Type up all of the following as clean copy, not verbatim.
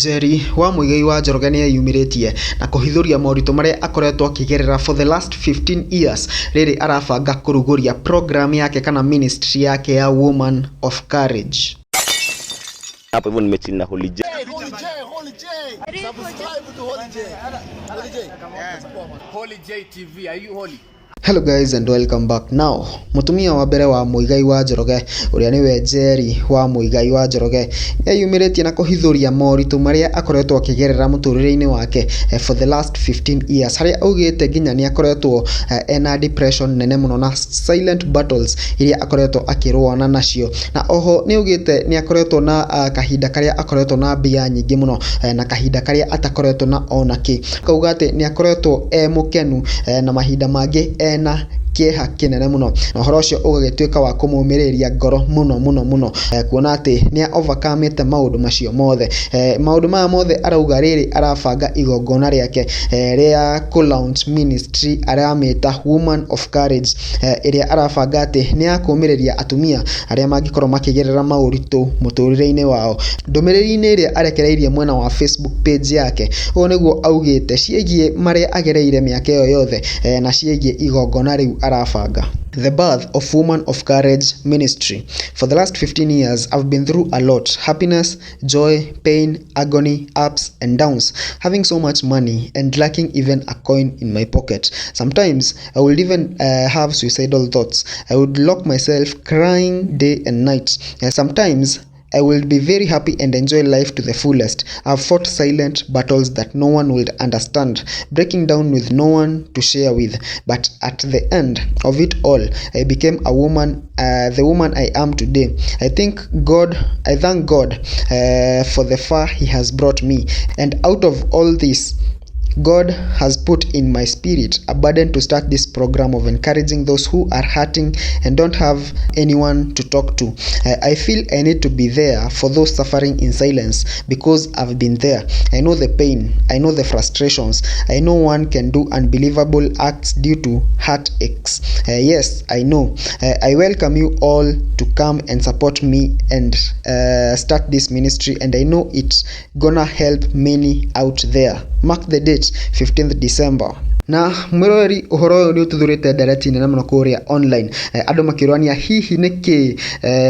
Njeri wa Muigai wa Njoroge nĩ eyumĩrĩtie na kũhithũria moritũ marĩa akoretwo akĩgerera for the last 15 years rĩrĩ arabanga kũrugũria program yake kana ministry yake ya Woman of Courage. Hapo hivyo nimechill na Holy J. Holy J, Holy J. Subscribe to Holy J. Holy J. Holy J TV, are you holy? Hello guys and welcome back. Now, mũtumia wa mbere wa Muigai wa Njoroge ũrĩa nĩwe Njeri wa Muigai wa Njoroge eyumĩrĩtie na kũhithũria moritũ marĩa akoretwo akĩgerera mũtũrĩre-inĩ wake for the last 15 years, harĩa augĩte nginya nĩ akoretwo ena depression nene mũno na silent battles iria akoretwo akĩrũana nacio. Na oho nĩ augĩte nĩ akoretwo na kahinda karĩa akoretwo na mbia nyingĩ mũno na kahinda karĩa atakoretwo na ona kĩ. Akauga atĩ nĩ akoretwo e mũkenu na mahinda mangĩ ena kĩeha kĩnene mũno, na ũhoro ũcio ũgagĩtuĩka wa kũmũmĩrĩria ngoro mũno mũno mũno, kuona atĩ nĩ overcome maũndũ macio mothe. Maũndũ maya mothe arauga rĩrĩ arabanga igongona rĩake rĩa kũ launch ministry aramĩta Woman of Courage, ĩrĩa arabanga atĩ nĩ ya kũmĩrĩria atumia arĩa mangĩkorwo makĩgerera maũritũ mũtũrĩre-inĩ wao. Ndũmĩrĩri-inĩ ĩrĩa arekereirie mwena wa Facebook page yake, ũũ nĩguo augĩte ciĩgiĩ marĩa agereire mĩaka ĩyo yothe na ciĩgiĩ igongona rĩu arabanga. The birth of Woman of Courage Ministry. For the last 15 years, I've been through a lot: happiness, joy, pain, agony, ups and downs, having so much money and lacking even a coin in my pocket. Sometimes I would even have suicidal thoughts. I would lock myself crying day and night. Sometimes I will be very happy and enjoy life to the fullest. I've fought silent battles that no one would understand, breaking down with no one to share with. But at the end of it all, I became a woman, the woman I am today. I thank God for the far He has brought me. And out of all this, God has put in my spirit a burden to start this program of encouraging those who are hurting and don't have anyone to talk to. I feel I need to be there for those suffering in silence because I've been there. I know the pain, I know the frustrations, I know one can do unbelievable acts due to heartaches. Yes, I know. I welcome you all to come and support me and start this ministry, and I know it's gonna help many out there. Mark the date, 15th December. Na mwĩroreri, ũhoro ũyũ nĩ ũtuthũrĩte ndereti nene mũno kũrĩa online, andũ makĩũrania hihi nĩkĩ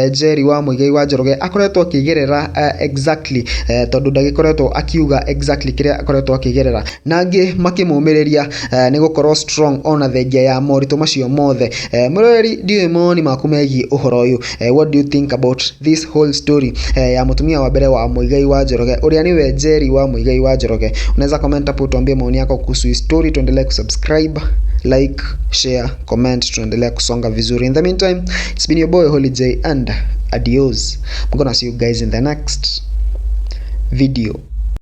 Njeri wa Muigai wa Njoroge akoretwo akĩgerera exactly, tondũ ndagĩkoretwo akiuga exactly kĩrĩa akoretwo akĩgerera, na angĩ makĩmũmĩrĩria nĩ gũkorwo strong ona thengia ya moritũ macio mothe. Mwĩroreri, ndiũĩ mawoni maku megiĩ ũhoro ũyũ. What do you think about this whole story ya mũtumia wa mbere wa Muigai wa Njoroge, ũrĩa nĩwe Njeri wa Muigai wa Njoroge? Unaweza comment hapo tuambie maoni yako kuhusu hii story. Tuendelee kusubscribe, like, share, comment, tunaendelea kusonga vizuri. In the meantime, it's been your boy Holy J and adios. I'm gonna see you guys in the next video.